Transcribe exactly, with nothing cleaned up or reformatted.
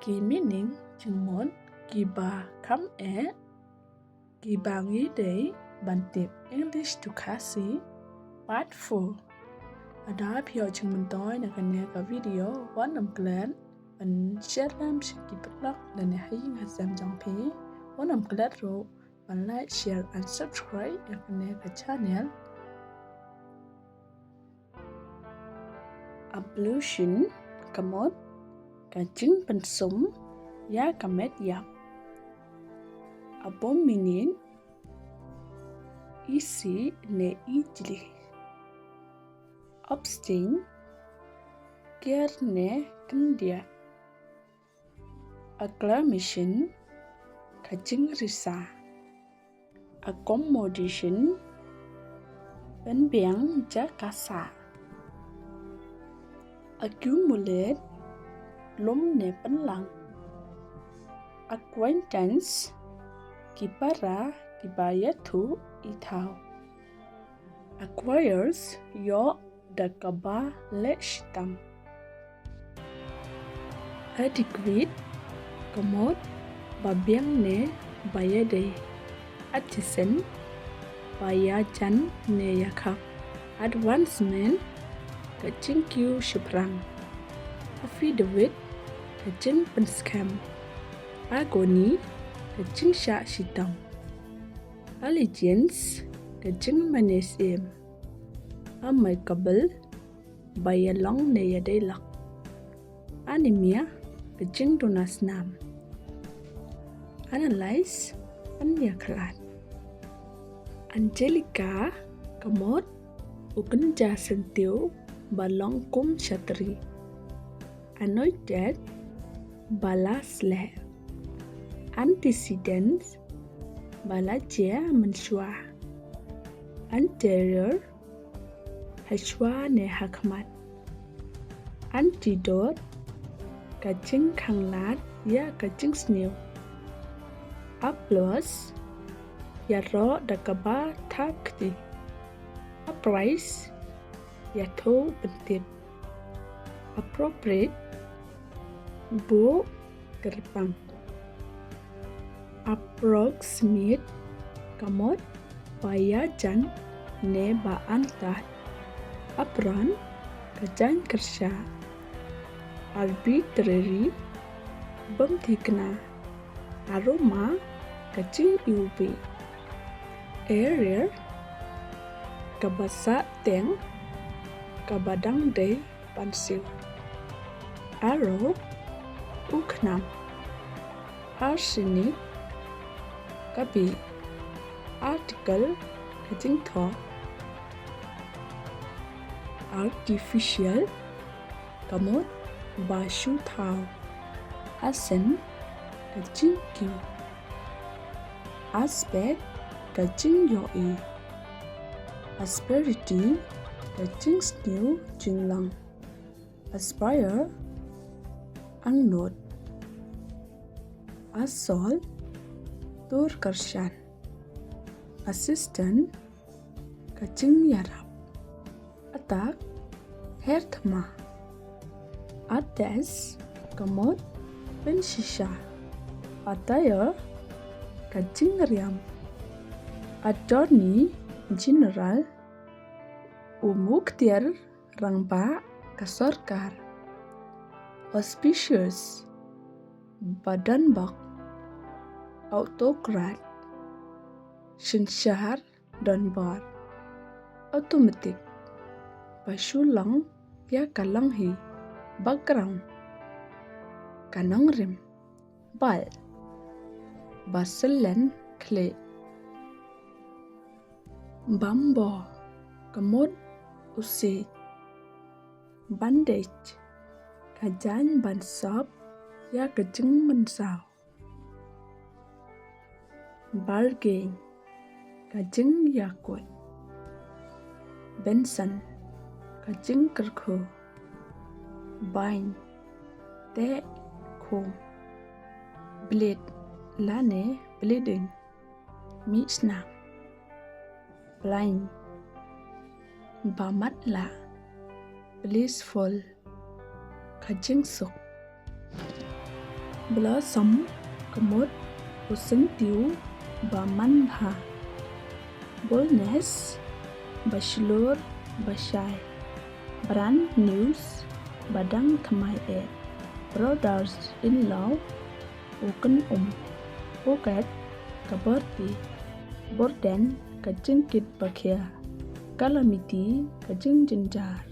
Ki meaning jingmut kiba kham eh kiba ngi dei ban tip. English to Khasi, Part four. Lada phi ïoh jingmyntoi na kane ka video, wat nym klet ban share lem sha ki paralok lane ha ïing ha sem jong phi. Wat nym klet ruh ban like, share and subscribe ïa kane ka channel. Ablution ka mut ka jingpynsum ïa ka met ïap. Abominate, isih ne ijli. Abstain, ker ne kyndiah. Acclamation, ka jingrisa. Accommodation, pynbiang jaka sah. Accumulate, lum ne pynlang. Acquaintance, ki para kiba ïathuh i thaw. Acquires, ïoh da kaba leh shitom. Adequate ka mut ba biang ne ba ïadei. Adjacent, ba ïajan ne ïakhap. Advancement, ka jingkiew shaphrang. Affidavit, ka jingpynskhem. Agony, ka jingshah shitom. Allegiance, ka jingmane syiem. Amicable, ba ïalong ne ïadei lok. Anemia, ka jingduna snam. Analyse, pynïakhlad. Angelica ka mut u kynja syntiew ba long kum shatri. Anointed, ba la sleh. Antecedents, ba la jia mynshuwa. Anterior, ha shuwa ne ha khmat. Antidote, ka jingkhanglad ïa ka jingsniew. Applause, ïaroh da kaba thap kti. Apprise, ïathuh pyntip. Appropriate, buh kyrpang. Approximate, ka mut ba ïajan ne ba antad. Apron, ka jaiñ kyrshah. Arbitrary, bym thikna. Aroma, ka jingiwbih. Aerial, kaba sah teng, kaba dang dei ban siew. Arrow, u khnam. Arsenic, ka bih. Article, ka jingthoh. Artificial, ka mut ba shu thaw. Accent, ka jingkiew. Aspect, ka jingïohi. Asperity, ka jingsniew jinglong. Aspire, angnud. Assault, tur kyrshan. Assistant, ka jingïarap. Attack, her thma. Attest, ka mut pynshisha. Attire, ka jingriam. Attorney General, u muktiar rangbah ka sorkar. Auspicious, ba donbok. Autocrat, synshar donbor. Automatic, ba shu long ïa ka long hi. Background, ka nongrim. Bald, ba syllen khlieh. Bambo, ka mut u siej. Bandage, ka jaiñ ban sop ïa ka jingmynsaw. Bargain, ka jingïakut. Benson, ka jingkyrkhu. Bind, teh, khum. Bleed lane bleeding, mih snam. Blind, ba matlah. Blissful, ka jingsuk. Blossom, ka mut u syntiew ba manbha. Boldness, ba shlur ba shai. Brand news, ba dang thymmai eh. Brothers-in-law, u kynum. Bouquet, ka bor ti. Burden, ka jingkit ba khia. Calamity, ka jingjynjar.